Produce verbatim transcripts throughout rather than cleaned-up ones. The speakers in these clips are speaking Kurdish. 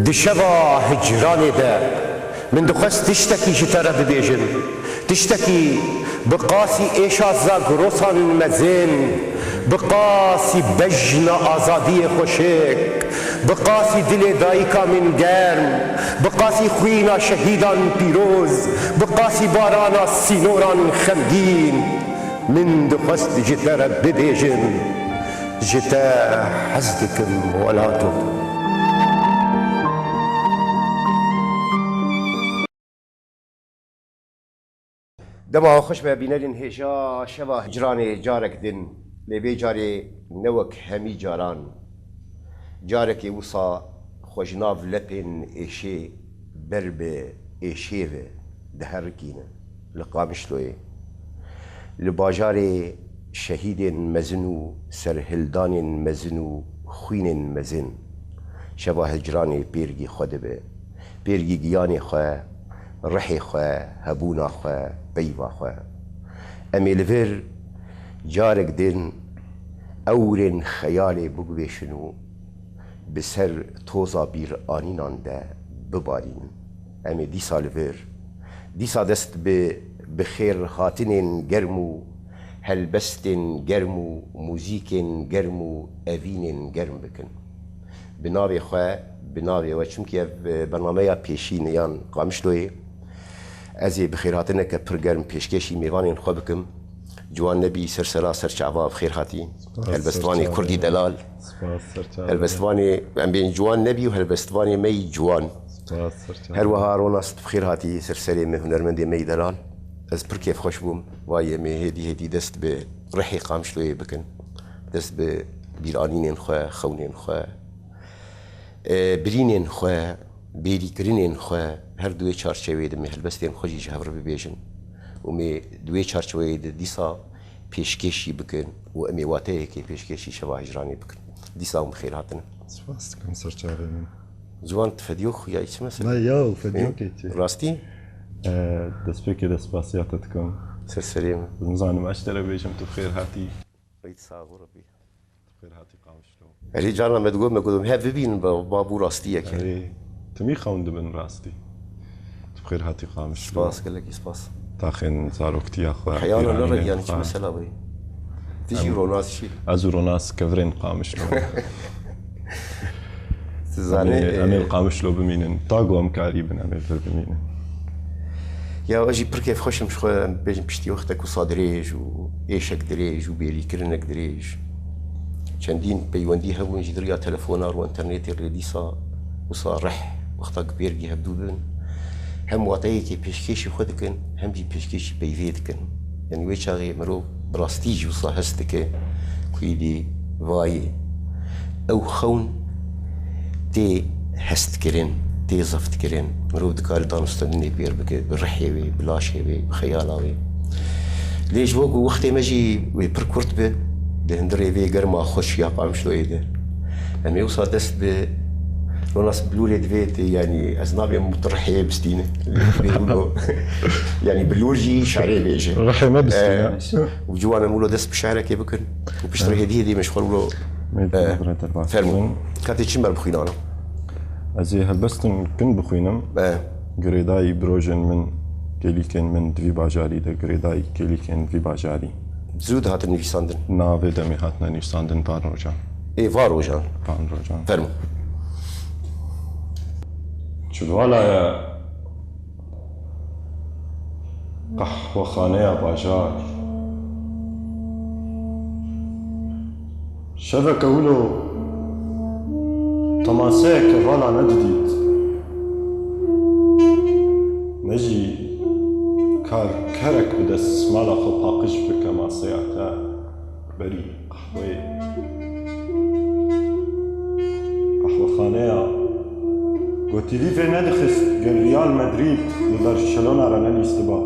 Di şeva hicranê de min dixwest tiştekî ji te re bibêjim. Tiştekî bi qasî êşa zagrosan mezin, bi qasî bejna azadiyê xweşik, bi qasî dilê dayika min germ, bi qasî xwîna şehîdan pîroz, bi qasî barana sînoran xemgîn. Min dixwest ji te re bibêjim, ji te hez dikim welato. Dema xweş be bînerên hêja şeva hicranê carek din, lê vê carê ne wek hemî caran. Carekê wisa xwe ji nav lepên êşê ber bi êşê ve diherikîne li Qamişloyê. Li bajarê şehîdên mezin û serhildanên mezin û xwînên mezin şeva hicranê pêrgî xwe dibe. Pêrgî giyanê xwe, rihê xwe, hebûna xwe, peyva xwe. Em ê li vir carek din ewrên xeyalê biguvêşin û bi ser toza bîranînan de bibarînin. Em ê dîsa li vir, dîsa dest bi, bi xêr hatinên germ û helbestên germ û muzîkên germ û evînên germ bikin. Bi navê xwe, bi navê we, çimkî ev, e, bernameya pêşîn e yan Qamişloyê, ez ê bi xêrhatineke pir germ pêşkêşî mêvanên xwe bikim. Ciwan Nebî, ser sera ser çava, bi xêr hatî. Spas, Helbestvanê ser çava. Kurdî delal. Spas, ser çava. Helbestvanê, em bên Ciwan Nebî û helbestvanê me yî ciwan. Spas, ser çava. Her wiha Ronas, tu bi xêr hatî, ser serê me, hunermendê me yî delal. Ez pir kêfxweş bûm. Vay, em ê hêdî hêdî dest bi rihê Qamişloyê bikin. Dest bi bîranînên xwe, xewnên xwe, e, birînên xwe, bêrîkirinên xwe, her di wê çarçeweyê de me helbestên xwe jî ji hev re bibêjin û me di wê çarçeweyê de dîsa pêşkêşî bikin û em ê wateyekê pêşkêşî şeva hicranê bikin. Dîsa hûn bi xêr hatine. Spas dikim, ser çavê min. Ciwan, tu fediyo xuya çi mesela? Ne ya, fediyo Ê, kê çi? Rastî? E, destpêkê de spasiya te dikim. Ser serê min. Nizanim ez ji te re bêjim, tu bi xêr hatî. Ey, sax ol Rebî. Tu bi xêr hatî Qamişlo. Erê, carna me digot, me got, em hev bibînin, ba, ba bû rastiyek e. Erê, timî xewn dibin rastî. Tu bi xêr hatî Qamişlo. Spas, gelekî spas. Taxên zaroktiya xwe, Heyana ne pîranînên regiyan, çi xwe. Mesela bû? Tu jî Em, Ronas jî. Ez û Ronas kevirên Qamişlo. Sizane, Em ê, e, em ê li Qamişlo bimînin. Ta ku em karî bin, em ê vir bimînin. Ya, ez jî pir kêfxweş im ji xwe, em bêjin piştî wextek wisa dirêj û êşek dirêj û bêrîkirinek dirêj. Çendîn peywendî hebûn ji diriya telefona û înternetê re, lê dîsa wisa rih, wexta ku pêrgî hevdû bin, hem wateyekê pêşkêşî xwe dikin, hem jî pêşkêşî peyvê dikin. Yanî wê çaxê mirov bi rastî jî wisa hest dike ku êdî vayê ew xewn tê hestkirin, tê ziftkirin. Mirov dikare danûstendinê pêr bike, bi rihê wê, bi laşê wê, bi xeyala wê. Lê ji bo ku wextê me jî wê pir kurt be, di hundirê vê germa xweş ya Qamişloyê de, em ê wisa dest bi Ronas bilûrê divê tê, yanî ez nabêm tu rihê bistîne. Vê wilo, yanî bilûr jî şerê bêje. Rihê me bistîne. Ee, û ciwan em wilo dest bi şehrekê bikin. Û piştre hêdî hêdî me ji xwe wilo, Me ee, dî birêtir baş fermo. Katê çi me bixwînana? Ez ê helbestin kin bixwînim. Ee. Girêdayî birojên min, kêlîkên min di vî bajarî de, girêdayî kêlîkên vî bajarî. Zû dihatin nivîsandin? Na vê demê hatine nivîsandin van rojan. Ê, van rojan. Van rojan. Fermo. Çi vala ye qehwexaneya bajar. Şeveke wilo temaseyeke vala nedidît. Ne jî karkerek bi destmala xwe paqij bike maseya te berî qehweyê. Qehwexaneya ku T V vê nedixist, ger Real Madrid li Barcelona re nelîstiba,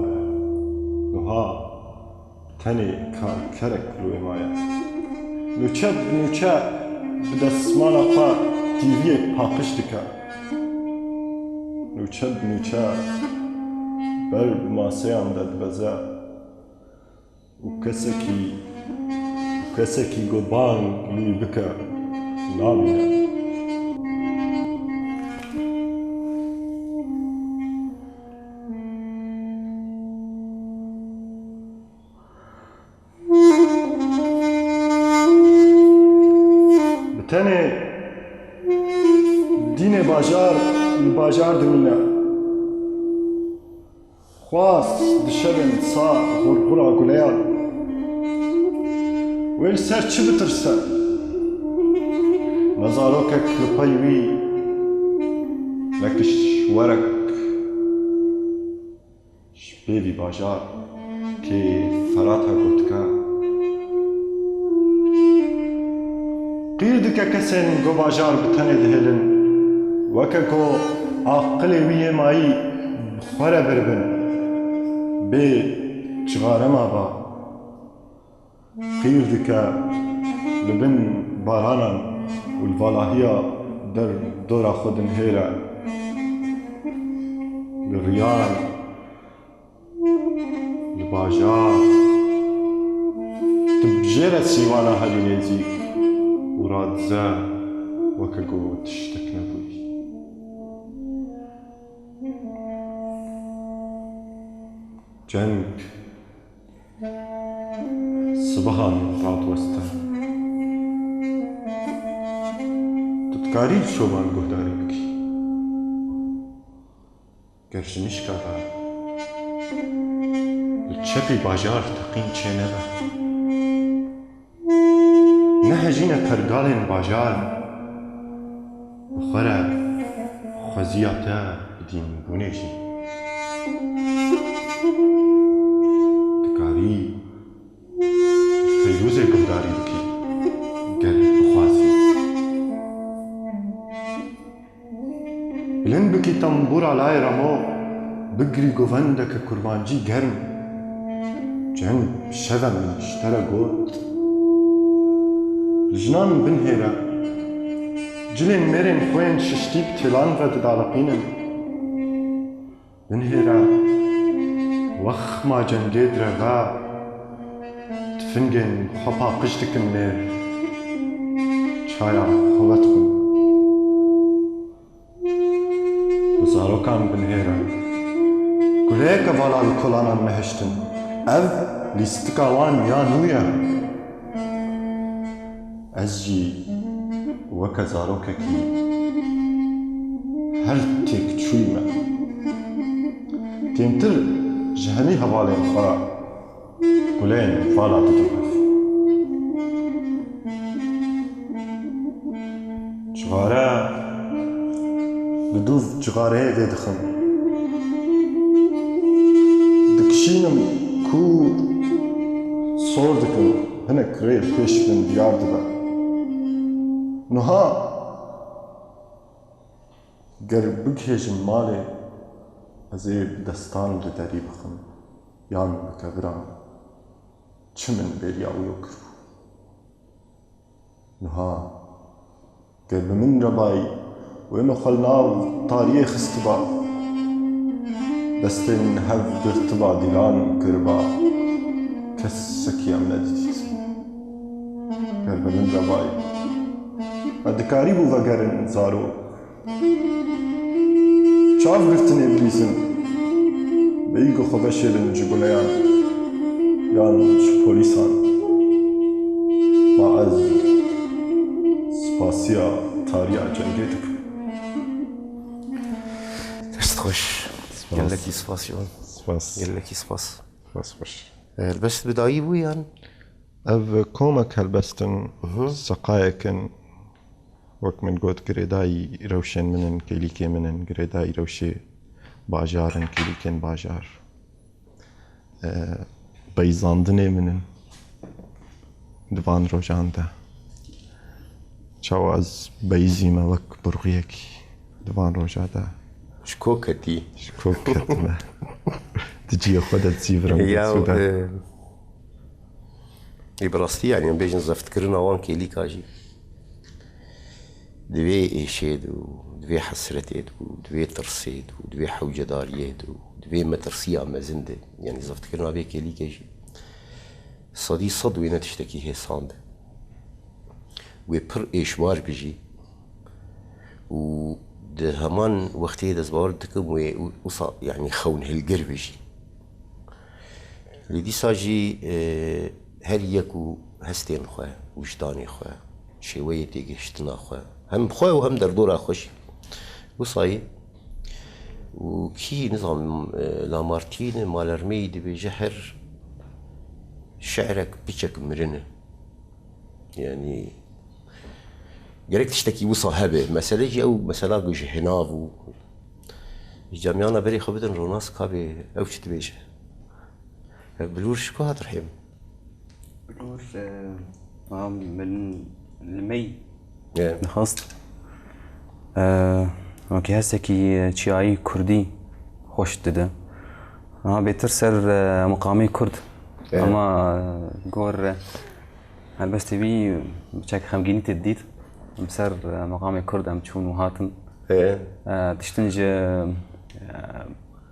niha tenê karkerek li wê maye. Nûçe bi nûçe bi destmala xwe T V'yek paqij dike. Nûçe bi nûçe ber bi maseyan de dibeze û kesekî, û kesekî ku bang li wî bike, nabîne. Tenê dînê bajar li bajar dimîne. Xwaz dişevin sa xurxura guleyan. Wê li ser çi bitirse? Ne zarokek li pey wî, ne kiştwerek. Ji pêvî bajar kê Ferata gotika. Qîr dike kesên ku bajar bi tenê dihêlin, weke ku aqilê wî yê mayî bi xwe re biribin, bê cixare maba. Qîr dike li bin baranan û li valahiya der dora xwe dinihêre. Li riyan, li bajar, dibijêre sîwana herî nêzîk û radize weke ku tiştek nebûyî. Ceng sibihan radiweste. Tu dikarî li şovan guhdarî bikî. Ger ji nişka ve li çepî bajar teqîn çênebe. Nehejîne pergalên bajar bi xwe re xweziya te bidîn bûnê jî. Dikarî Feyrûzê guhdarî bikî, ger bixwazî. Bilind bikî tembûra layê Remo, bigirî govendeke kurmancî germ. Ceng şeve min ji te re got. Li jinan binhêre. Cilên mêrên xwe yên şiştî bi têlan ve didaliqînin. Binhêre wexma cengê direve, tifingên xwe paqij dikin mêr, çaya xwe vedixwin. Bi zarokan binhêre guleyeke vala li kolanan nehiştin. Ev lîstika wan ya nû ye. Ez jî weke zarokekî her têkçûyî me. Kêmtir ji hemî hevalên xwe guleyên vala didim hev. Cixare li dûv cixareyê vêdixin. Dikişînim kûr sor dikim, hinek rê pêş bin diyar dibe. Niha ger bigihêjim malê, ez ê bi destan li derî bixim yan bi keviran. Çi min bêriya wilo kiribû? Niha ger bi min re bay, wê min xwe li nav tariyê xistiba. Destê min hev girtiba, dîlan kiriba, kesekî em nedidît. Ger bi min re bay, me dikarîbû vegerin zarok. Çav girtinê bilîzin, bêyî ku xwe veşêrin ji guleyan yan ji polîsan. Ma ez spasiya tariya cengê dikim. Dest xweş. Spas. Gelekî spas Ciwan. Spas. Gelekî spas. Spas xweş. Helbest bi dayî bû yan? Ev komek helbestin, Mhm. seqayek in, wek min got, girêdayî rewşên min in, kêlîkê min in, girêdayî rewşê bajar in, kêlîkên bajar. E, beyzandinê min in di van rojan de. Çawa ez beyzî me wek burxiyekî di van roja de. Ji ko ketî? Ji ko ketime? Di cihê xwe de dizîvirim, Ya, dizîvirim. e, ê bi rastî, yanî, em bêjin zeftkirina wan kêlîka jî di vê êşê de û di vê hesretê de û di vê tirsê de û di vê hewcedariyê de û di vê metirsiya mezin de, yanî zeftkirina vê kêlîkê jî sedî sed wêne tiştekî hêsan de. Wê pir êşbar bijî û di heman wextê de ez bawer dikim wê û-, wisa, yanî xewnhilgir bijî. Lê dîsa jî, e, her yek û hestên xwe, wijdanê xwe, şêweyê têgihiştina xwe. Hem xwe û hem derdora xwe jî. Wisa ye. Û kî, nizam, e, Lamartine, Mallarmé dibêje her şi'rek piçek mirin e. Yanî, gerek tiştekî wisa hebe. Mesele jî ew mesela ku ji hênav û ji camiyana berê xwe bidin Ronas, ka bê ew çi dibêje. Ev bilûr ji ku hat rihê min? Bilûr, e, a, min li me Ye. dixwest. E, wekî hesekî çiyayî kurdî xweş dide. Ha, bêtir ser, e, meqamê kurd. Ye. Ama, e, gor, e, helbestê wî çek xemgînî tê dît. Em ser, e, meqamê kurd em çûn û hatin. Ye. E, tiştin ji, e,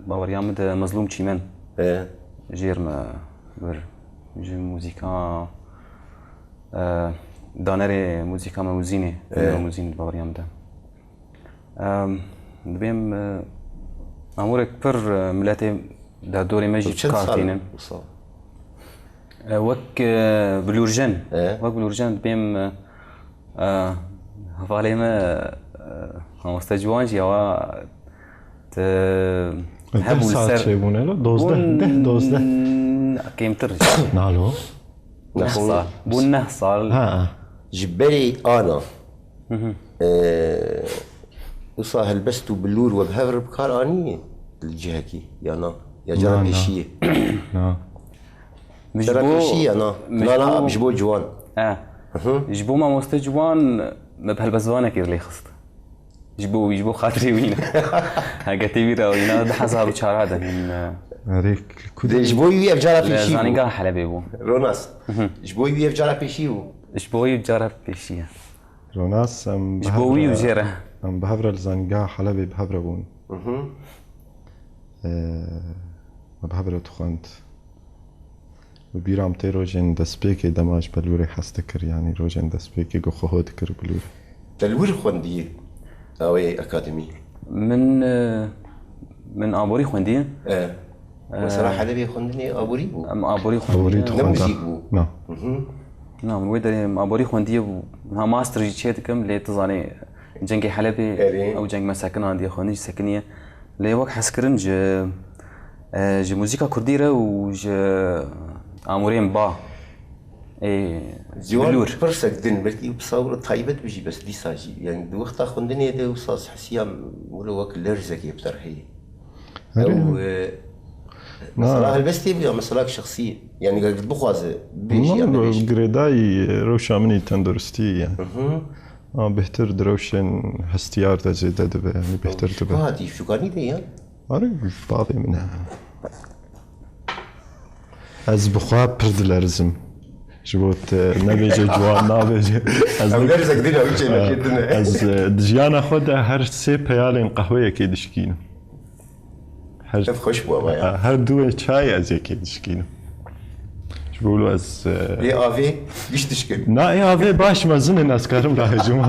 baweriya min de Mezlûm Çîmen Ye. jêr me vir. Ji muzîka, e, danerê muzîka me Muzînê, Ye. Muzîn di baweriya min de. Em, dibêm, e, amûrek pir, e, miletê derdorê me jî Tu çend kar sal tînin. wisa? E, wek, e, bilûrjen. E? Wek bilûrjen dibêm, e, e, hevalê me, e, mamoste Ciwan jî awa te Deh hebû li sal ser çêbûne lo? Dozdeh, Bûn deh, dozdeh. Kêmtir. Nalo. Neh Nexwe sal. Bûn neh sal. Ha. Ji berê ana. Hı hı. Ee, wisa helbest û bilûr we bi hev re bi kar anî li cihekî, ya na? Ya cara Na, na. pêşiyê? Na. Min ji Cara bo, pêşî ya na? min ji Na, na, bo, ji bo ciwan. e, Hı hı. ji bo mamoste ciwan me bi helbestvanekê lê xist. Ji bo wî, ji bo xatirê wî ne. Heke tê wî re wî ne, du hezar û çar de min, e, Erê, ku Dê, ji bo wî ev cara li pêşî bû. Zanîngeha Helebê bû. Ronas. Hı hı. Ji bo wî ev cara pêşî bû. Ji bo wî cara pêşî ye. Ronas, em Ji bi bo hev wî re, û jê re. em bi hev re li Zanîngeha Helebê bi hev re bûn. Mhm. Ee, me bi hev re dixwend. Bi bîra min tê rojên destpêkê dema ji belûrê hez dikir, yanî rojên destpêkê ku xwe ho dikir bilûrê. Te li wir xwendiyê awê akademî? Min, e, min aborî xwendiye. E. Mesela Helebê xwendinê aborî bû? Em aborî xwendiye. Aborî Ne dixwenda. muzîk bû? Na. Mhm. Na, min wê derê em aborî xwendiye bû. Ha, master jî çê dikim, lê tu zanî cengê Helebê, Erê. ew ceng me sekinandiye, xwendin jî sekiniye. Lê wek hezkirin ji, e, ji muzîka kurdî re û ji amûrên ba, ê, Ciwan bilûr. pirsek din, belkî wisa wilo taybet bijî, bes dîsa jî. Yani di wexta xwendinê de wisa hisiya wilo wek lerzekê bi te re heye. Erê. Ew, e, Na. mesela helbestê bû ya mesela şexsî. Yani gel bixwaze, bêjî ya Na, nebêjî. girêdayî rewşa min î tenduristî ye. Hı hı. A, bêhtir di rewşên hestiyar de zêde dibe, yanî bêhtir dibe. Şuka hatî, şukanî de ya. Are, bavê min e. Ez bi xwe pir dilerizim. Ji bo te nebêje ciwan nabêje. Ez Ew ne- lerzek din e, ew çêlekê din e. Ez, e, di jiyana xwe de her sê peyalên qehweyekê dişkînim. Her, Ev xweş bû ama ya. her du wê çayê ez yekê dişkînim. Ji bo wilo ez, e, Lê avê giş dişkin. Na, ê avê baş mezin in, ez karim rahêjim.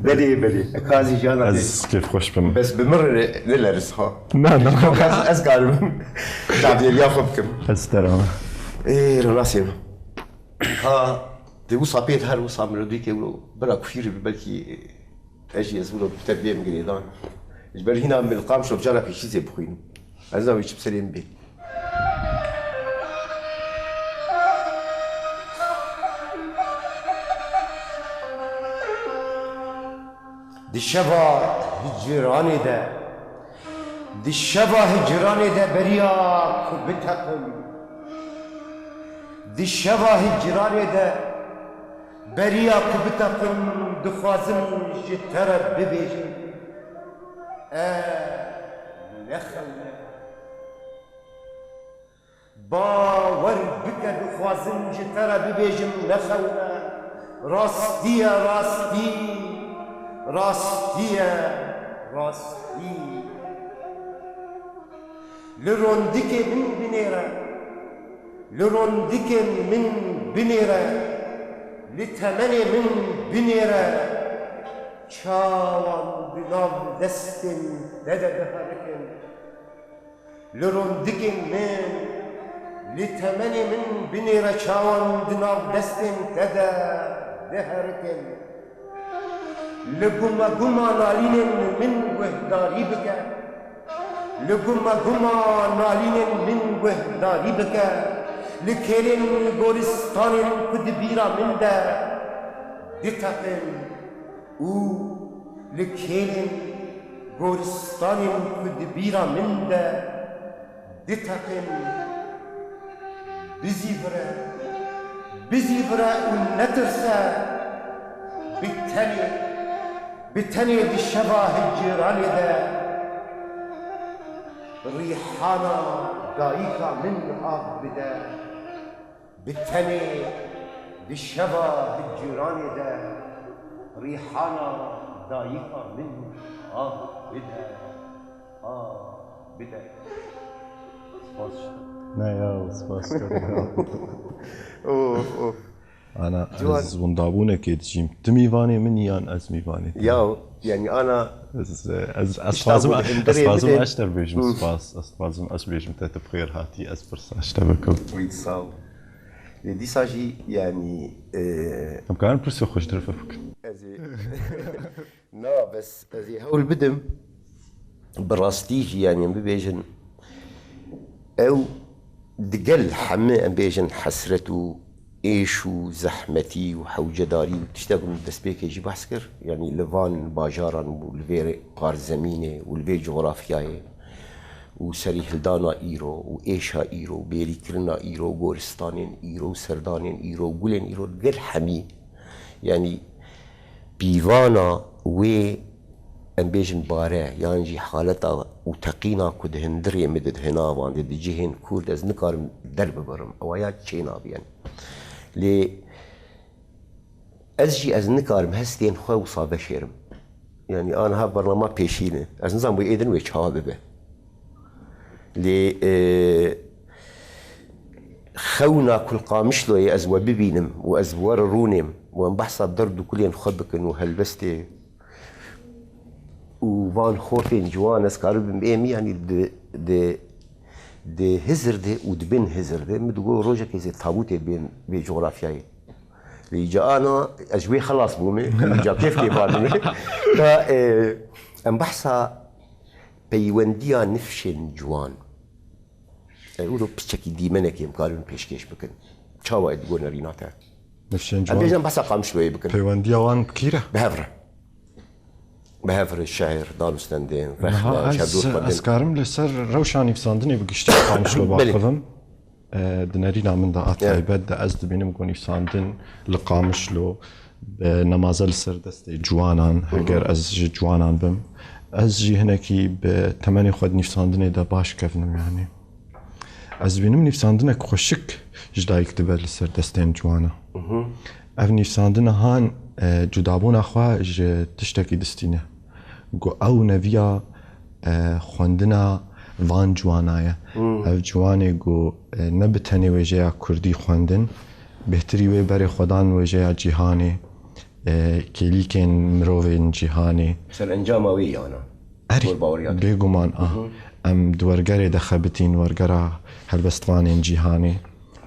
Belê, belê. Ka ez jiyana Ez kêfxweş bim. Bes bi min re ne leriz ha. Na, na. Ez, ez karim. Çavdêriya xwe bikim. Ez te re. Ê, Ronasê min. Ha, de wisa pê her wisa melodîkê wilo bira kufîrê bi belkî Ez jî ez wilo bi te bêm girêdan. Ji ber hîna min li qam şo cara pêşî zê bixwînim. Ez navê çi bi serê min bê. Di şeva hicranê de, di şeva hicranê de beriya ku biteqim. Di şeva hicranê de Beriya ku biteqim, dixwazim ji te re bibêjim, e, nexewne. Bawer bike, dixwazim ji te re bibêjim, nexewne. Rastî ye, rastî, rastî ye, rastî. Li rondikê min binêre. Li rondikên min binêre, li temenê min binêre, çawan di nav destên te de diherikin. Li rondikên min, li temenê min binêre, çawan di nav destên te de Biherikin. Li guma guma nalînên min guhdarî bike. Li guma guma nalînên min guhdarî bike. Li kêlên goristanên ku di bîra min de diteqin û li kêlên goristanên ku di bîra min de diteqin. Bizîvire, bizîvire û netirse, bi tenê, bi tenê di şeva hicîranê de rîhana dayika min av bide. Bi tenê di şeva hicîranê de rîhana dayika min av bide. Ah, bide. Spas. Ne ya, spas çok ya. Of, of. Ana, Ciwan. Ez windabûnekê dijîm. Tu mîvanê min yan ez mîvanê te? Ya, yani ana Ez, ez, ez Pişta dixwazim, bu ez hundirê dixwazim bidin. Eşter bêjim Hı. Spas. Ez dixwazim ez bêjim te tu bi xêr hatî, ez pirsa eşte bikim. Wî sağ ol. Lê dîsa jî yani, e, Em karin pirsê xwe ji derve bikin. Ez ê Na, bes ez ê hewl bidim. Bi rastî jî, yani, em bibêjin, ew digel hemî, em bêjin, hesret û êş û zehmetî û hewcedarî û tiştek min destpêkê jî behs kir, yani, li van bajaran û li vê qarzemînê û li vê cografyayê û serîhildana îro û êşa îro û bêrîkirina îro û goristanên îro û serdanên îro û gulên îro digel hemî, yani, pîvana wê, em bêjin, bare, yan jî haleta û teqîna ku di hundirê min de, di hinavandê, di cihên Kurd, ez nikarim derbibirim. Ewa ya çênabiyen. Lê ez jî ez nikarim hestên xwe wisa veşêrim. Yani, aniha bernama pêşî ne. Ez nizanim wê êdin wê çawa bibe. Lê, e, xewna ku li Qamişloyê ez we bibînim û ez bi we re rûnêm û em behsa derd û kulên xwe bikin û helbestê û van xortên ciwan ez karibim êm, yanî di, di, di hizir de û di bin hizir de min digot rojekê ez ê tabûtê bên vê cografyayê. Lê îca ana ez ji wê xelas bûme, îca kêf tê barime. Ka, e, em behsa peywendiya nifşên ciwan. E, wilo piçekî dîmenekê em karin pêşkêş bikin. Çawa ê digo nerîna te? Nifşên Em ciwan. Bêjin behsa Qamişloyê bikin. Peywendiya wan bi kî re? Bi hev re. Bi hev re şeir, dan û stendên, Niha rexne, ez, çadur xwendin. Ez karim li ser rewşa nivîsandinê bi giştî Qamişlo Belê. Baqivim. E, di nerîna min de a Ya. Taybet de ez dibînim ku nivîsandin li Qamişlo bi nemaze li ser destê ciwanan, Hı hı. Heger ez ji ciwanan bim, ez jî hinekî bi temenê xwe di nivîsandinê de baş kevnim, yanî. Ez dibînim nivîsandinek xweşik ji dayik dibe li ser destên ciwana. Hı hı. Ev nivîsandina han, e, cudabûna xwe ji tiştekî distîne. Ku ew neviya, e, xwendina van ciwana ye. Hmm. Ev ciwanê ku, e, ne bi tenê wêjeya kurdî xwendin, bêhtirî wê berê xwe dan wêjeya cîhanê, e, kêlîkên mirovên cîhanê. Serencama wê yana. Erê, Gor baweriya te. Bêguman a. Hı hı. Em di wergerê de xebitîn, wergera helbestvanên cîhanê.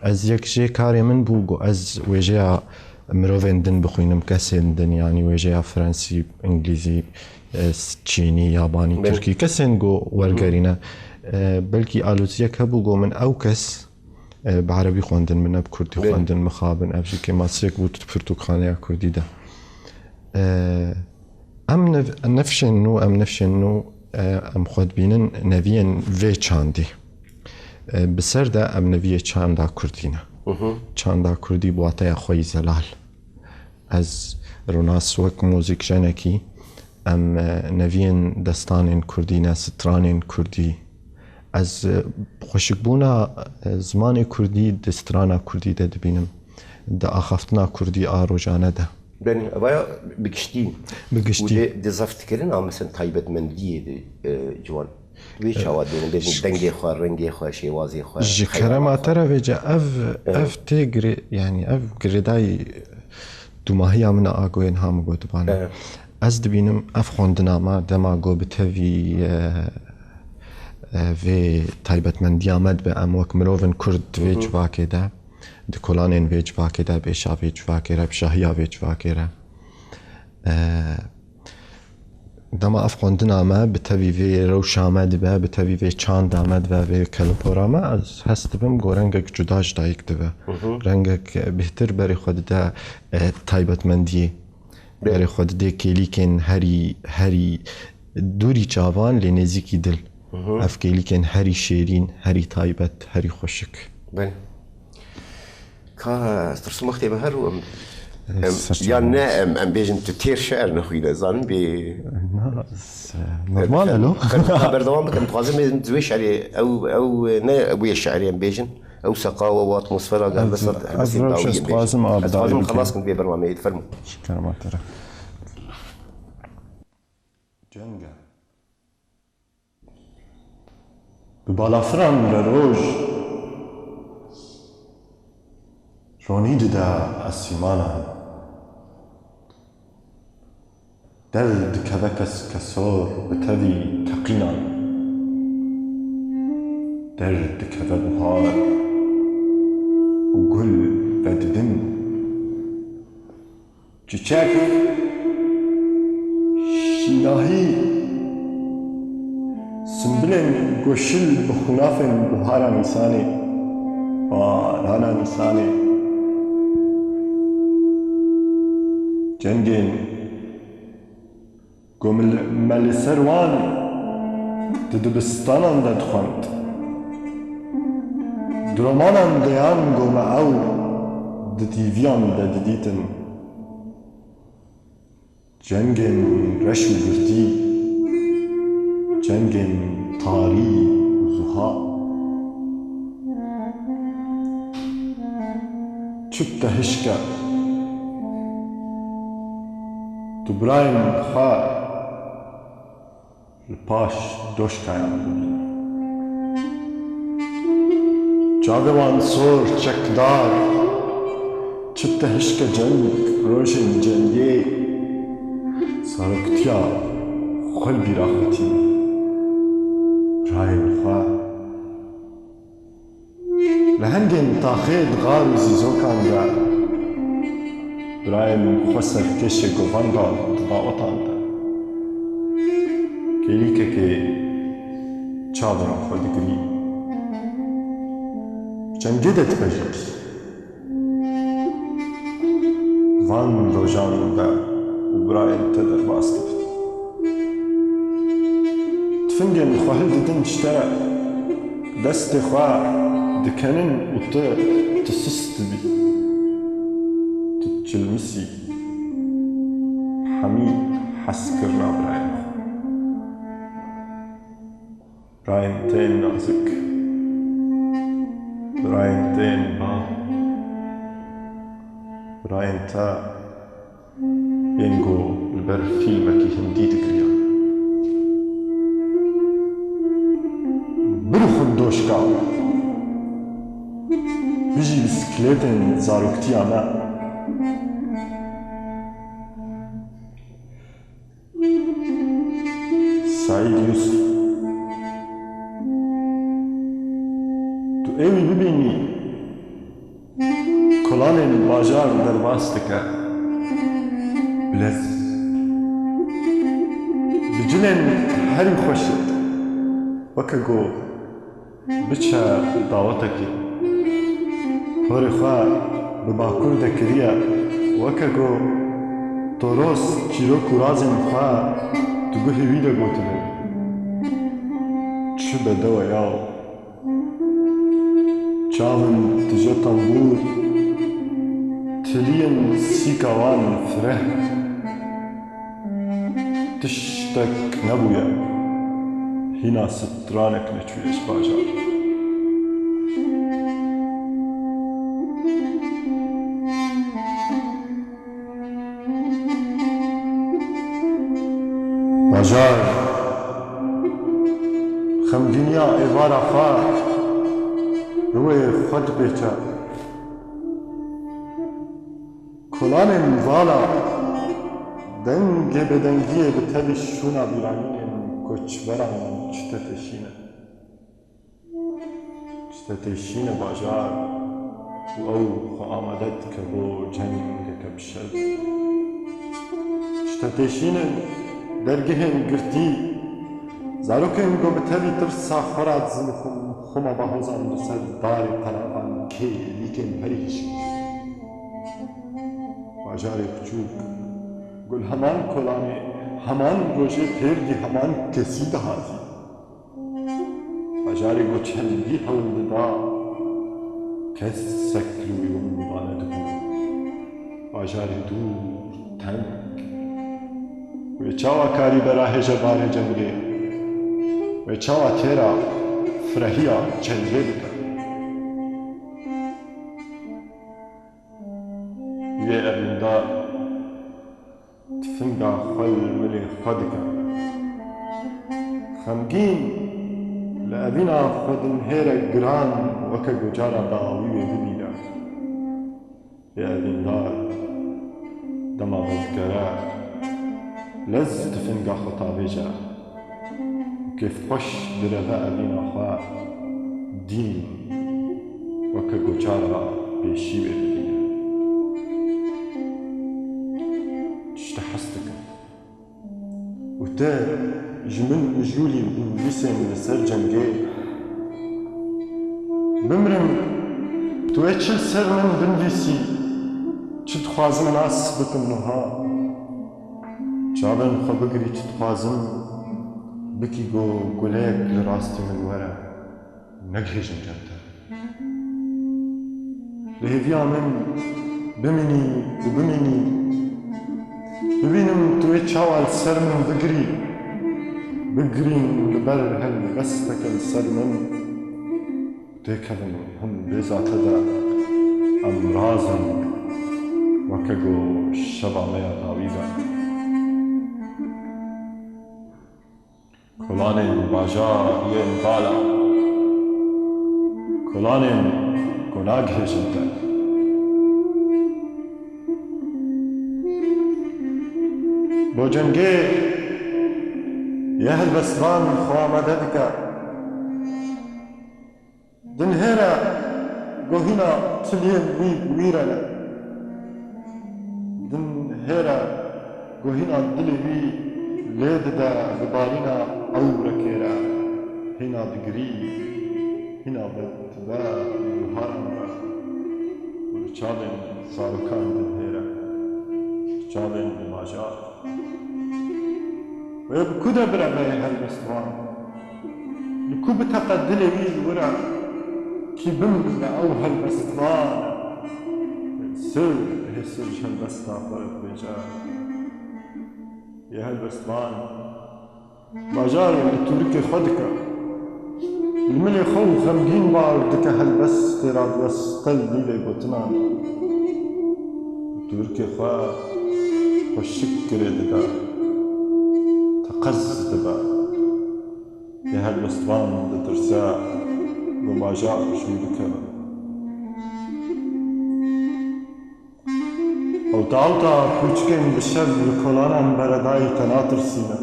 Ez yek jê karê min bû ku ez wêjeya mirovên din bixwînim, kesên din, yanî wêjeya Frensî, Îngilîzî, e, s-, Çînî, Yabanî, Belê. Tirkî, kesên ku Hı hı. wergerî ne. E, belkî aloziyek hebû ku min ew kes, e, bi erebî xwendin, min ne bi kurdî Belê. Xwendin, mixabin, ev jî kêmasiyek bû di pirtûkxaneya kurdî de. E, Em nev-, nefşên nû, em nefşên nû, e, em xwe dibînin neviyên vê çandî. E, bi ser de em neviyê çanda kurdî ne. Hı hı. Çanda kurdî bi wateya xwe yî zelal. Ez Ronas wek muzîkjenekî, em, e, neviyên destanên kurdî ne, stranên kurdî. Ez, e, xweşikbûna, e, zimanê kurdî di strana kurdî de dibînim. Di axaftina kurdî a rojane de. Belê, evaya bi giştî. Bi giştî. Û di, di zeftkirina, mesela, taybetmendiyê de, e, ciwan. Wê çawa dibînin, bêjin, dengê xwe, rengê xwe, şêwazê xwe, Ji xeyala kerema xwe. Te re vêce ev, Evet. Ev tê girê-, yani ev girêdayî dumahiya min a agoyên ha min gotibane. Evet. Ez dibînim ev xwendina me dema go bi tevî, e, e, vê taybetmendiya me dibe, em wek mirovên Kurd di vê Hı hı. civakê de. Di kolanên vê civakê de, bêşa vê civakê re, bi şahiya vê civakê re. E, dema ev xwendina me bi tevî vê rewşa me dibe, bi tevî vê çanda me dibe, vê kelopora me, ez hest dibim ku rengek cuda ji dayik dibe. Rengek bêhtir berê xwe dide, e, taybetmendiyê. Belê. Berê xwe dide kêlîkên herî, herî dûrî çavan lê nêzîkî dil. Ev kêlîkên herî şêrîn, herî taybet, herî xweşik. Belê. Ka tirsim wextê be her û em, em, ya ne em, em bêjin tu têr şi'er nexwîne, zanin bê. Na, ez, e, normal e lo. Em, em, berdewam bikin, dixwazim bêjin, wê şi'rê, ew, ew ne wê şi'rê em bêjin. Ew seqa we, we atmosfera gel, ez, bes ez helbestên rewş dawiyê ez bêjin. Dixwazim a bi dawî xwazim bikin. Xelas kim vê berwameyê, fermo. Şikar ma tere. Ceng e. Bi balafiran re roj ronî dide esîmanan. Der dikeve kes kesor bi tevî teqînan. Der dikeve buhar û gul vedidin. Çiçek, şînahî, simbilên goşil bi xunafên buhara Nîsanê, barana Nîsanê, cengên ku me li ser wan di dibistanan de dixwend, di romanan de yan ku me ew di tîviyan de didîtin. Cengên reş û girtî, cengên tarî û zuha. Çi bi te hişk e, tu birayên xwe li paş doşkayan bibînî. Çavê wan sor, çekdar, çi te hişke ceng, rojên cengê, zaroktiya xwe li bîra xwe tînî. Birayên xwe. Lehengên taxê di xar û zîzokan de, birayên xwe serkêşê govan de di dawetan de. Kêlîkekê çavên xwe digirî. Cengê de dipejî. Van rojan de û birayên te derbas dibin. Tifingên xwe hildidin ji te, destê xwe dikenin û tu, tu sist dibî. Tu çilmisî hemî heskirina birayên xwe. Birayên te yên nazik, birayên te yên bav, birayên te yên ku li ber fîlmekî hindî digiriyan. Birixin doşka me. Bijî bisiklêtên zaroktiya me. Saîd Yusuf. Tu ê wî bibînî, kolanên bajar derbas dike. Bilez. Bi cilên herî xweş e. Weke ku biçe dawetekê. Porê xwe bi bakur de kiriye, weke ku Toros çîrok û razên xwe di guhê wî de gotibin. Çi bedew e yaw! Çavên tije tembûr, tiliyên sîka wan fireh. Tiştek nebûye, hîna stranek neçûye ji bajarê. Bajar, xemgîniya êvara xwe, rûyê xwe dipêçe. Kolanên vala, dengê bêdengiyê bi tevî şûna bîranînên koçberan çi te teşîne. Çi te teşîne bajar. Ew xwe amade dike bo cengeke bi şev. Ji tetêşînin dergehên girtî, zarokên ku bi tevî tirsa xwe re dizinikin, xwe me bahozan li ser darê qeraqan kêlîkên herî hişk. Bajarê biçûk, gul heman kolanê, heman rojê pêrdî heman kesî dihatî. Bajarê ku çendî hewl dida, kes sekir wî wan wane dibû. Bajarê dûr, teng. Wê çawa karî bera hêje barê cengê? Wê çawa têra firehiya çengê bike? Wê evîndar tifinga xwe li milê xwe dike. Xemgîn li evîna xwe dinihêre giran, weke ku cara dawî wê bibîne. Ê evîndar, dema vedigere, lez tifinga xwe tavêje. Û kêfxweş direve evîna xwe, dîn weke goçara pêşî wê bibîne. Tiştê hez dikim. Û te ji min mijûlî binivîsên li ser cengê. Bimrim, tu ê çi li ser min binivîsî, çi dixwazim nas bikim niha. Çavên xwe bigirî, çi dixwazim bikî ku gulek li rastî min were, negihêjim cem te. Li hêviya min bimînî û bimînî, bibînim tu ê çawa li ser min bigirî, bigirîn li ber helbesteke li ser min. Têkevin him bêza te de, em razin weke ku şeva me ya dawî be. Kolanên bajar yên bala, kolanên ku nagihêjin te. Bo cengê yê helbestvan xwe amade dike. Dinihêre gohîna tiliyên wî bi wî re ne. Dinihêre gohîna dilê wî lê dide bi barîna ewrekê re. Hîna digirî, hîna ve dibe guharan re. Û li çavên zarokan dinihêre, çavên bajar. Wê bi ku de bireve yê helbestvan? Li ku biteqe dilê wî li wir e? Kî bimrine ew helbestvan e? Sir, hê sir ji helbesta xwe re dibêje. Yê helbestvan, bajar li tûrikê xwe dike. Li milê xwe û xemgîn bar dike helbestê radiweste li nîvê gotinan. Tûrikê xwe xweşik girê dide. Teqez dibe. Yê helbestvan ditirse, ku bajar ji wî bikeve. Ew tawta kûçikên bi şev li kolanan beredayî te natirsîne.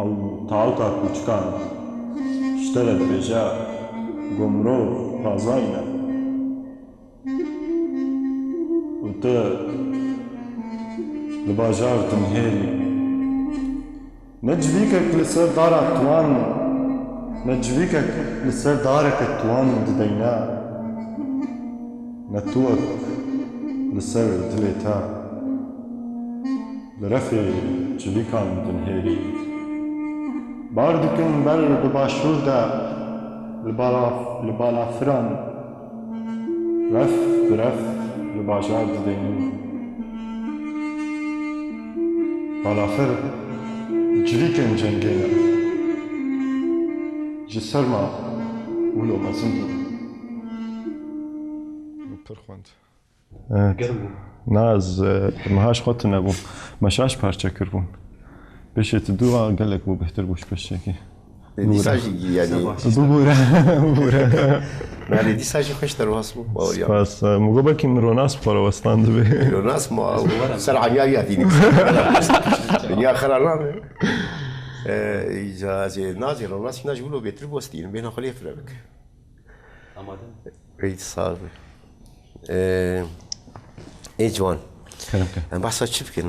Ew tawta kûçikan ji te re dibêje, ku mirov razayîne. Û tu li bajar dinihêrî. Ne civîkek li ser dara tuwan, ne civîkek li ser dareke tuwan dideyne. Ne tuwek li ser dilê te, li refê civîkan dinihêrî. Bar dikin ber bi başûr de, li bala-, li balafiran. Ref bi ref li bajar dideynin. Balafir civîkên cengê ne. Ji serma wilo mezin bûn. Pir xwend. Evet. Germ bû. Na, ez, e, meha ji xwe tune bû. Me şaş parçe kiribûn. Pêşê tu dû a gelek bû bêhtir bû ji pêşekê. Dîsa jî, yanî, bibûre, bibûre. Yanî, dîsa jî xweş derbas bû, bawer ya. Spas. Min got belkî min ronas bi xwe re westan dibe. Ronas ma, ser aniya wî hatî nivîsî. Dinya xera nabe. E, îca ez ê nazê ronas hîna ji wilo bêtir biwestînim, bêhna xwe lê fire bike. Amade. Peyt sax be. Ee, ê ciwan. Kerem ke. Em behsa çi bikin?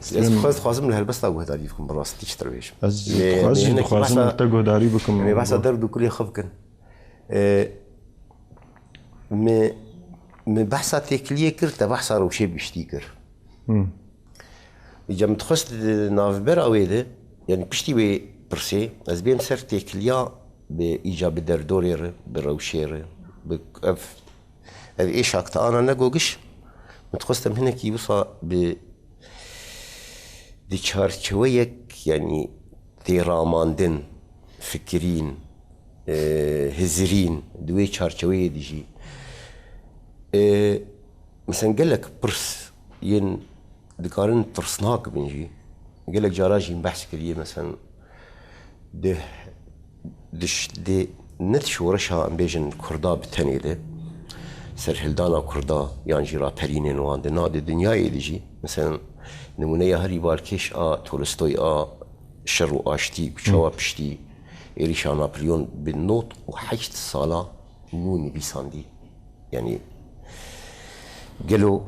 Ez dixwaz-, dixwazim li helbesta guhdarî bikim, bi rastî çi tira bêjim. Ez Lê dixwaz-, jî hinekî dixwazim behsa, li te guhdarî bikim. Em ê behsa derd û kulê xwe bikin. Ee, me, me behsa têkiliyê kir, te behsa rewşê giştî kir. Hmm. Îca min dixwest di navbera wê de, yanî piştî wê pirsê, ez bêm ser têkiliya bi îca bi derdorê re, bi rewşê re, bi ev, ev êşa ki te ana ne gogiş, min dixwest em hinekî wisa bi, di çarçeweyek, yanî têramandin, fikirîn, e, hizirîn, di wê çarçeweyê de jî, e, Mesela gelek pirs yên dikarin tirsnak bin jî, gelek cara jî behs kiriye, mesela di, di ş-, di, ne di şoreşa, em bêjin, Kurda bi tenê de, serhildana Kurda yan jî raperînên wan de, na di dinyayê de jî, mesela nimûneya herî balkêş a Tolstoy a Şer û Aştî, ku çawa piştî êrîşa Napolyon bi nod û heşt sala nû nivîsandî. Yanî, gelo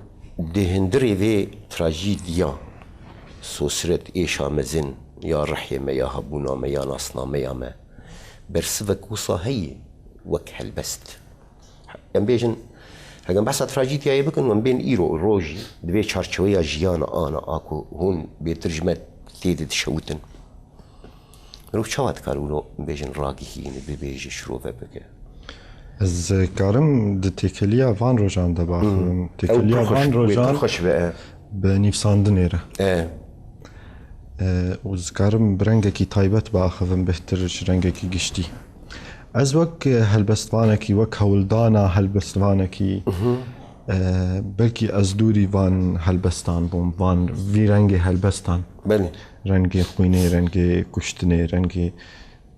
di hundirê vê trajîdiya, sosiret, êşa mezin ya rihê me, ya hebûna me, ya nasnameya me, bersivek wisa heye wek helbest? Em bêjin, heger behsa trajîdiyayê bikin, em bên îro rojî, di vê çarçeweya jiyana ana a ku hûn bêtir ji me tê de dişewitin. Mirov çawa dikare wilo, bêjin, ragihîne, bibêje, şirove bike? Ez karim di têkiliya van rojan de biaxivim. Hmm. Ew Têkiliya pir xweş, van wê pir rojan xweş be, e. Bi nivîsandinê re. E. E, û ez karim bi rengekî taybet biaxivim, bêhtir ji rengekî giştî. Ez wek, e, helbestvanekî, wek hewldana helbestvanekî, Mhm. e, belkî ez dûrî van helbestan bûm, van vî rengê helbestan. Belê. Rengê xwînê, rengê kuştinê, rengê,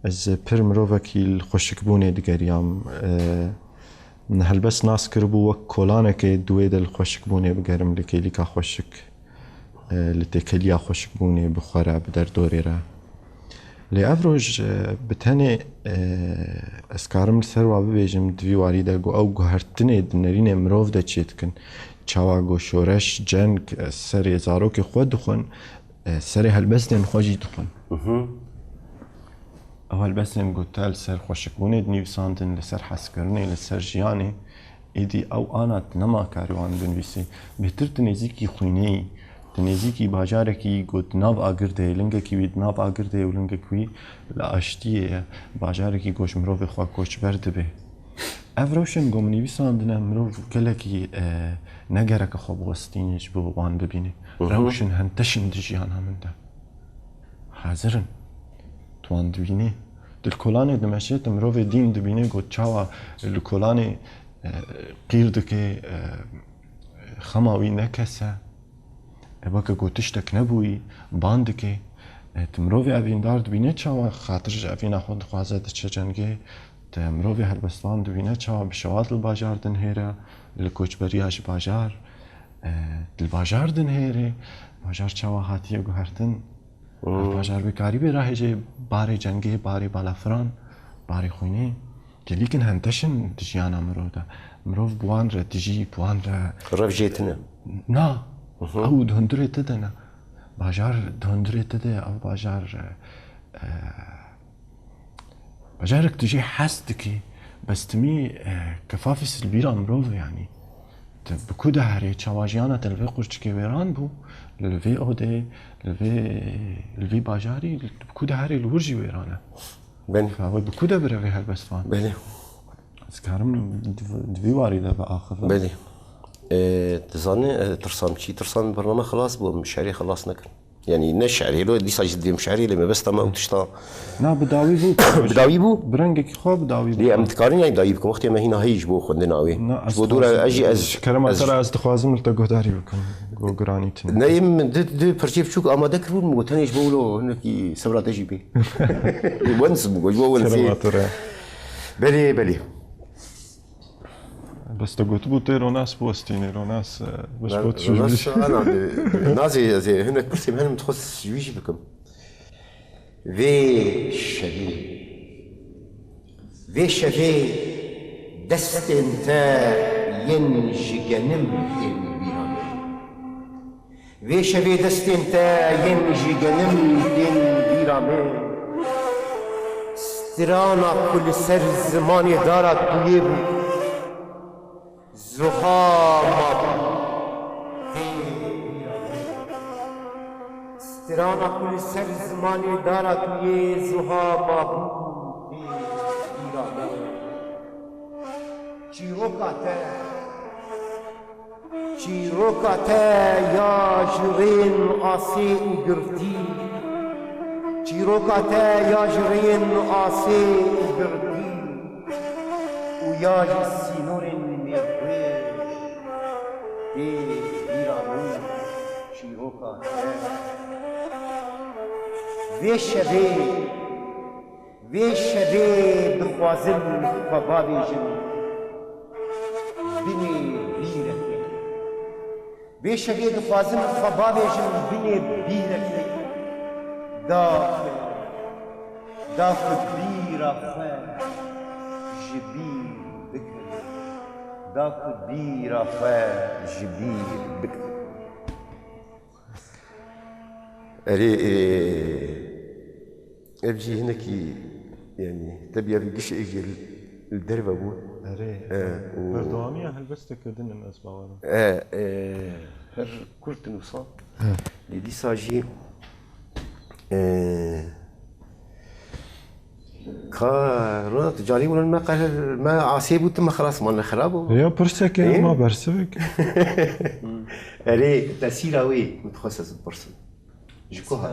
ez pir mirovekî li xweşikbûnê digeriyam. E, helbest nas kiribû wek kolanekê di wê de li xweşikbûnê bigerim, li kêlîka xweşik, e, li têkiliya xweşikbûnê bi xwe re, bi derdorê re. Lê ev roj, e, bi tenê, e, ez karim li ser wa bibêjim, di vî warî de ku ew guhertinê di nerînê mirov de çêdikin. Çawa ku şoreş, ceng, e, serê zarokê xwe dixwin, e, serê helbestên xwe jî dixwin. Mhm. Ew helbestên ku te li ser xweşikbûnê dinivîsandin, li ser hezkirinê, li ser jiyanê, êdî ew ana tu nema karî wan binivîsî. Bêhtir tu nêzîkî xwînê yî, tu nêzîkî bajarekî ku di nav agir de ye, lingekî wî di nav agir de ye û lingek wî li aştiyê ye, bajarekî ku ji mirovê xwe koçber dibe. Ev rewşên ku min nivîsandine, mirov gelekî, e, ne gereke xwe biwestîne ji bo wan bibîne. Mhm. Rewşin henteşin di jiyana min de. Hazir in. Tu wan dibînî. Tu li kolanê dimeşe, tu mirovê dîn dibînî, ku çawa li kolanê, e, qîr dike, e, xema wî ne kes e. E, weke ku tiştek nebûyî, ban dike. E, tu mirovê evîndar dibîne, çawa xatir ji evîna xwe dixwaze, diçe cengê. Tu mirovê helbestvan dibîne, çawa bi şewat li bajar dinihêre, li koçberiya ji bajar, e, li bajar dinihêre. Bajar çawa hatiye guhertin? Hmm. Bajar bê karî bê rahêje barê cengê, barê balafiran, barê xwînê. Gelîkin henteşin di jiyana mirov de. Mirov bi wan re dijî, bi wan re Revjê tune. Na. Mhm. Ew di hundirê te de ne. Bajar di hundirê te de, ev bajar, e, e, bajarek tu jê hez dikî. Bes timî, e, kefafî silbîra mirov e, yanî. Tu bi ku de herê, çawa jiyana te li vê qurçikê wêran bû, li vê odê, li vê, li vî bajarî, tu bi ku de herê, li wir jî wêran e. Belê. Ew bi ku de birevê helbestvan? Belê. Ez karim di, di vî warî de biaxivim. Belê. E, dizanî, e, tirsam çi? Tirsam bername xilas bû, em şerê xilas nekin. Yanî ne şerê lo, dîsa jî dibêm şerê, lê mebesta me ew tişta Na, bi dawî bû. Bi dawî bû? Bi rengekî xwe bi dawî bû. Lê em dikarin yanî dawî bikin, wextê me hîna heyî ji bo xwendina wê. Na, Ji bo dûra ez jî ez, ji kerema ez te re ez dixwazim li te guhdarî bikim. Go giranî tune. Ne, em di, di pirçê biçûk amade kiribûn, min got, tenê ji bo wilo hinekî sebra te jî bê. Wens bû, ji bo wensê. Kerema te re. Belê, belê. Bes te gotibû tê Ronas biwestînê, Ronas, e, bes Ra-, got ji Ronas wî. Ana, di, di, nazê, ez ê hinek pirsê min hene, min dixwest ji wî jî bikim. Vê şevê, vê şevê Destên te yên ji genim tên bîra min. Vê şevê destên te yên ji genim tên bîra min. Strana ku li ser zimanê dara tu yê bû. Zuha mabû tê bîra min. Strana ku li ser zimanê dara tu yê zuha mabû tê bîra min. Çîroka te, çîroka te ya ji rên asê û girtî, çîroka te ya ji rên asê û girtî û ya ji sînorên mêrxwê tê bîra min çîroka te. Vê şevê, vê şevê dixwazim xwe bavêjim binê bîrekê. Vê şevê dixwazim xwe bavêjim binê bîrekê. Da ku, da ku bîra xwe ji bîr bikim. Da ku bîra xwe ji bîr bikim. Erê, e, ev jî hinekî, yanî, tebiya vî gişê jî li derve bû. Erê, E, û berdewamiya helbesteke din in ez bawerim. E, e, her kurt in wisa. Lê dîsa jî, e, Ka Ronald, tu carî wilo me qehir, me asê bû, tu me xilas man, ne xirab bû. Ya pirseke Ê? Ma bersivek. Erê, tesîra wê, min dixwest ez bipirsim. Ji ku hat?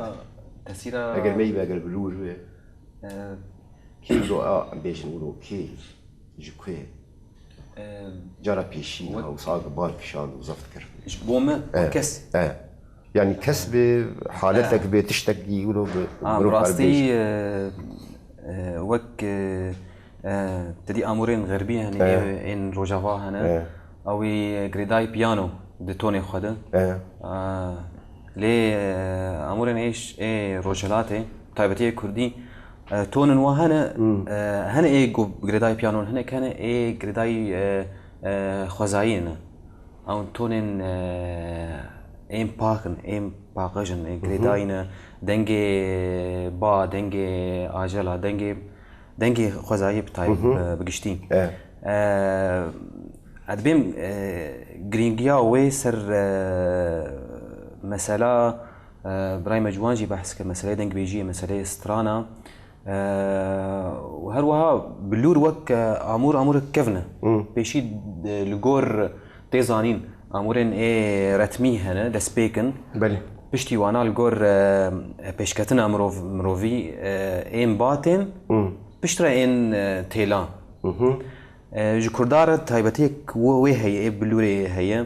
Tesîra, tesîra Eger meybe, eger bilûr be. E, Kê wilo, a, bêjin wilo, kê? Ji ku ye? Em, Cara pêşî wek niha wisa bar kişand û zeft kir. Ji bo me, e, kes. E. Yani kes bi haletek, e, bi tiştek wilo bi, ha, mirov bi rastî, e, e, wek, e, e, te dî amûrên xerbî hene, e, ên rojava hene. E. Ew ê girêdayî piyano di tonê xwe de. E. E, lê, e, amûrên ê ş-, ê rojhilatê, taybetî ê kurdî, E, tonin wa hene, hmm, e, hene ê ku girêdayî piyanon, hinek hene ê girêdayî, e, e, xwezayî ne. Ew tonên, e, ên pak in, ên paqij in, ê girêdayî ne. Dengê ba, dengê ajela, dengê, dengê xwezayî bi tayb-, e, bi giştî. E. E, ez dibêm, e, girîngiya wê ser, e, mesela, e, birayê me ciwan jî behs kir, meseleyê dengbêjiyê, meseleyê strana. Eee, û her wiha bilûr wek, e, amûr, amûrek kevn e. Hmm. Pêşî, e, li gor tê zanîn, amûrên ê retmî hene, destpêk in. Belê. Piştî wana li gor, e, pêşketina mirov-, mirovî, e, ên ba tên, hmm, piştre ên, e, têlan. Mhm. E, ji Kurda re taybetiyek we-, wê heye, ê bilûrê heye.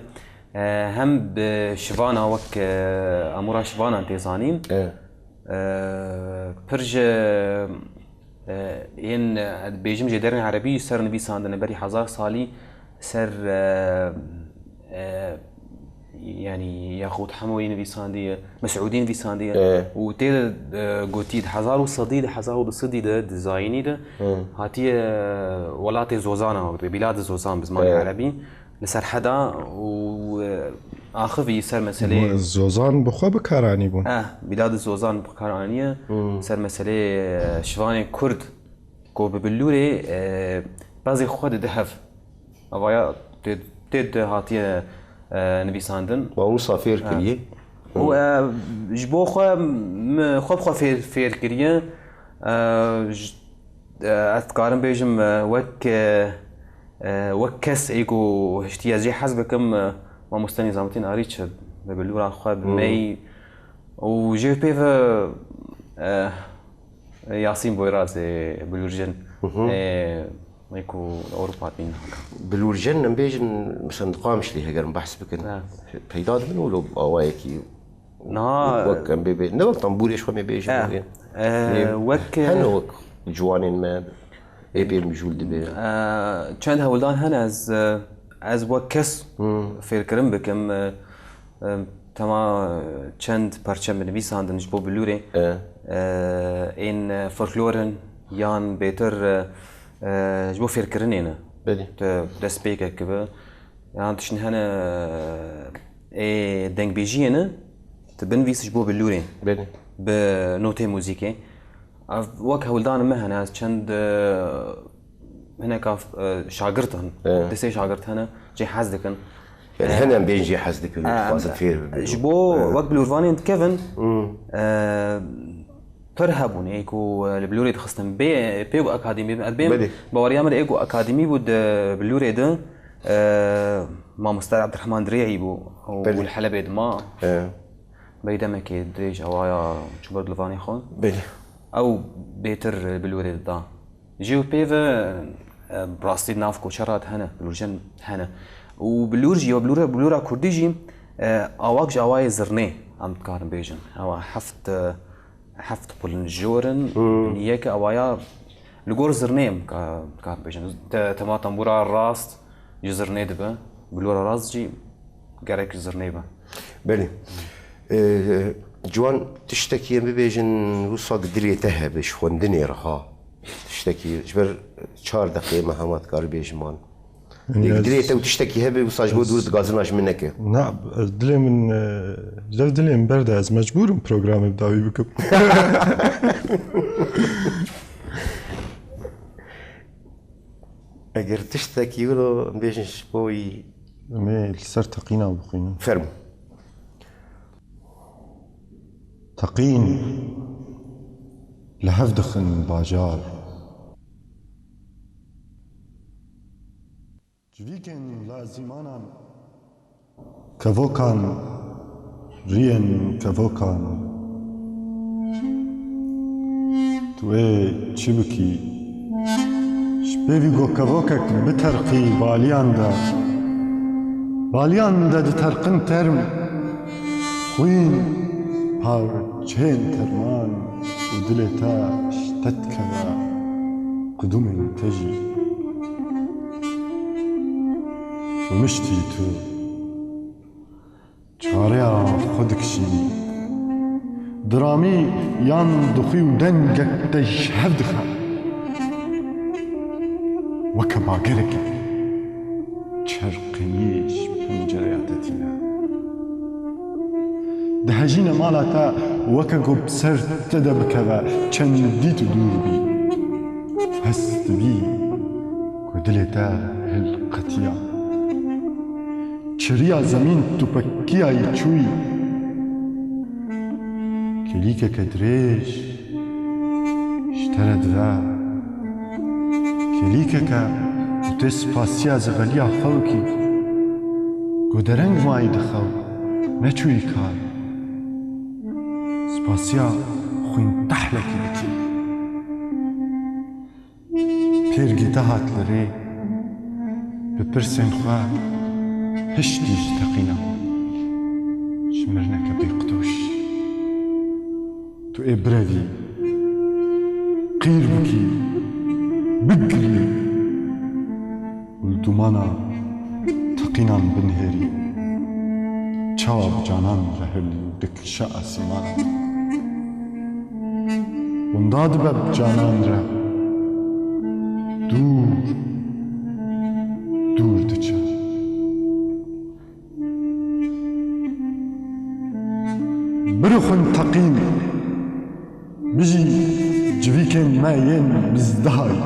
E, hem bi şivana wek, e, amûra şivanan tê zanîn. E. E, pir ji, e, yên, e, dibêjim jêderên erebî ser nivîsandine, berî hezar salî ser, e, e, yanî Yaqût Hemoyî nivîsandiye, Mesûdî nivîsandiye. E. Û tê de, e, gotî di hezar û sedî de, hezar û du sedî de, di zayînî de, hı, hatiye welatê Zozana, wek bî, bîladê Zozan bi zimanê, e, erebî. Li ser heda û, e, axivî ser meseleyê Zozan bi xwe bi kar anîbûn. Eh, bîladê Zozan bi kar aniye. Hmm. Ser meseleyê, e, şivanê Kurd ku bi bilûrê, e, pezê xwe dide hev. Avaya tê, tê de hatiye, e, nivîsandin. Wa wisa fêr, eh, kiriye. Û, e, ji bo xwe, m-, xwe bi xwe fêr, fêr kiriye. E, j-, e, ez dikarim bêjim, e, wek, e, E, wek kes ê ku hiştiye ez jê hez bikim, e, mamoste Nîzametîn Arîç bi bilûra xwe, bi, hmm, mey û jê pê ve, e, Yasîn Boyraz ê bilûrjin, hı hı, ê, ê ku li Ewropa dibîn haka. Bilûrjin, em bêjin, mesela, di Qamişlî heger em behs bikin, ha, peyda dibin wilo awayekî Niha wek em bê bê-, ne wek tambûrê ji xwe me bêjin, eh, wê. Eh, lê wek, hene wek ciwanên me ê pê mijûl dibe. Eh, çend hewldan hene ez, eh, ez wek kes, hmm, fêrkirin bikim. Eh, eh, tema çend parçe min nivîsandin ji bo bilûrê. Eh. Eh, ên, eh, folklor in yan bêtir, eh, eh, ji bo fêrkirinê ne. Belê. Tu destpêkek bi. Yan tiştin hene ê dengbêjiyê ne, tu binivîs ji bo bilûrê. Belê. Bi notê muzîkê. Ev wek hewldanê me hene, ez çend, e, hineka, e, şagirt in. He. Du sê şagirt hene, jê hez dikin. Yani hene em bên jê hez dikin, Em, dixwazin fêr bibin. Ji bo wek bilûrvanên dikevin, Hmm. e, pir hebûn, ê ku, e, li bilûrê dixistin. Bê, pê ku akademî bin, ez bêm, Belê. baweriya min ê ku akademî bû di bilûrê de, e, mamoste Abdurrahman Dirê'î bû û Belê. li Helebê dima. He. Bey demekê dirêj awaya çû ber dilvanê xwe. Belê. Ew bêtir bilûrê dida. Ji û pê ve, e, rastî nav koçera de hene, bilûrjen hene. Û bilûr jî, ya bilûra, bilûra kurdî jî, e, awak ji awayê zirnê, em dikarin bêjin. Ewa heft, e, heft qulinjor in, Hmm. yek awaya li gor zirnê em ka-, dikarin bêjin. Te-, tema tembûra rast ji zirnê dibe, bilûra rast jî gerek ji zirnê be. Belê. E, ciwan tiştekî em bibêjin, wisa dilê te hebe ji xwendinê re ha. Tiştekî, ji ber çar deqê me hema dikar bêjim an. Lê dilê te û tiştekî hebe, wisa ji bo dûr digazina ji min neke. Na, ez dilê min, e, ji dev dilê min berde, ez mecbûr im programê bi dawî bikim. Eger tiştekî wilo em bêjin ji bo wî. Em ê li ser teqîna bixwînin. Fermo. Teqîn li hev dixin bajar. Civîkên lazîmanan, kevokan, riyên kevokan. Tu ê çi bikî? Ji pêvî ku kevokek biterqî baliyan de, baliyan de diterqin term, xwîn, parçeyên terman û dilê te ji te dikeve, qudumên te jî. Û miştî tu çareya xwe dikişînî. Diramî yan dixwî û dengek te ji hev dixe. Weke bagerekê çerqiniyê ji pencereya te tîne. Dihejîne mala te weke ku bi ser te de bikeve, çendî tu dûr bî. Hest dibî ku dilê te hilqetiya. Çiriya zemîn tu pekiyayî çûyî. Kêlîkeke dirêj ji te re dive. Kêlîkeke tu tê spasiya zexeliya xewkî. Ku dereng mayî di xew, neçûyî kar. Spasiya xwîntehlekî dikî. Pêrgî te hat li rê, bi pirsên xwe hiştî ji teqîna. Ji mirineke bêqitoş. Tu ê birevî, qîr bikî, bigirî û li dûmana teqînan binihêrî. Çawa bi canan re hilî û dikişe asîman. Winda dibe bi canan re. Dûr, dûr diçe. Birixwin teqîn, bijî civîkên me yên bizdahayî.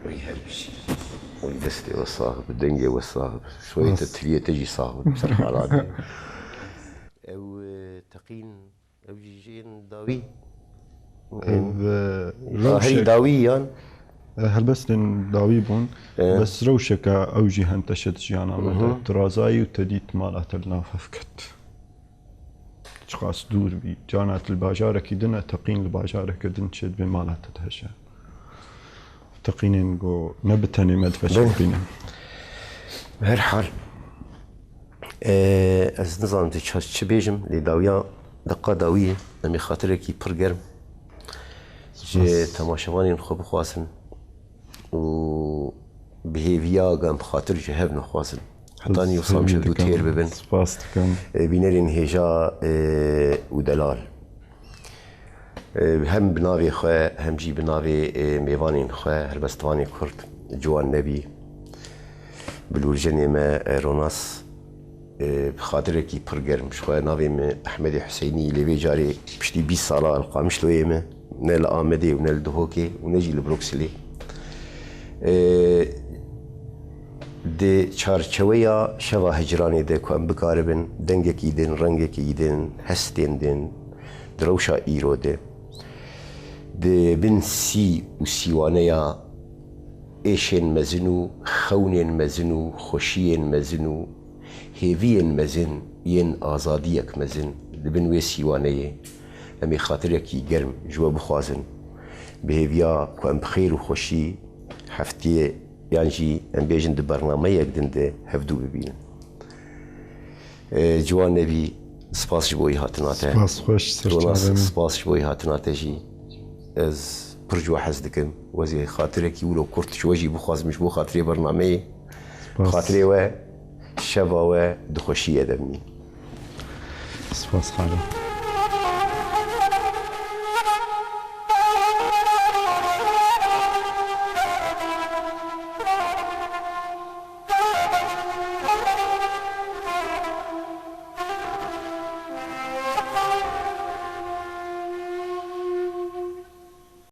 Wî her bijî. Û destê we sax bi, dengê we sax bi. Soyê te, tiliyê te jî sax bi, ser halanê. Ew, e, teqîn, ew jî jên dawî. Ev, e, Ahirî rewşek, dawî yan? E, helbestên dawî bûn. E. Bes rewşeke ew jî henteşe di jiyana me de. Mhm. Tu razayî û te dît mala te li nav hev ket. Çiqas dûr bî. Cana tu li bajarekî din e, teqîn li bajareke din çê dibê mala te dihişe. Teqînên ku ne bi tenê me dife Belê. çêdibîne. Bi her hal, e, ez nizanim tu ça-, çi bêjim, lê dawiya, deqa dawiyê, em ê xatirekî pir germ. Ji temaşevanên xwe bixwazin û bi hêviya ku em bi xatir ji hev nexwazin. Hetanî wisa em ji hev dû têr bibin. Spas dikim. E, bînerên hêja, e, û delal. E, hem bi navê xwe, hem jî bi navê, e, mêvanên xwe, helbestvanê Kurd, Ciwan Nebî, bilûrjenê me, e, Ronas, e, bi xatirekî pir germ ji xwe, navê min Ehmedê Huseynî, lê vê carê piştî bîst sala li Qamişloyê me, ne li Amedê û ne li Duhokê û ne jî li Brukselê. E, di çarçeweya şeva hicranê de ku em bikaribin dengekî din, rengekî din, hestên din, di rewşa îro de, di bin sî û sîwaneya êşên mezin û xewnên mezin û xweşiyên mezin û hêviyên mezin yên azadiyek mezin di bin wê sîwaneyê, em ê xatirekî germ ji we bixwazin. Bi hêviya ku em bi xêr û xweşî heftiyê yan jî em bêjin di bernameyek din de hevdû bibînin. E, Ciwan Nebî, spas ji bo yî hatina te. Spas xweş, ser Ronas, çavê min. Spas ji bo yî hatina te jî. Ez pir ji we hez dikim. Ez ê xatirekî wilo kurt ji we jî bixwazim ji bo xatirê bernameyê. Spas. Xatirê we, şeva we di xweşiyê de bimîn. Spas xalo.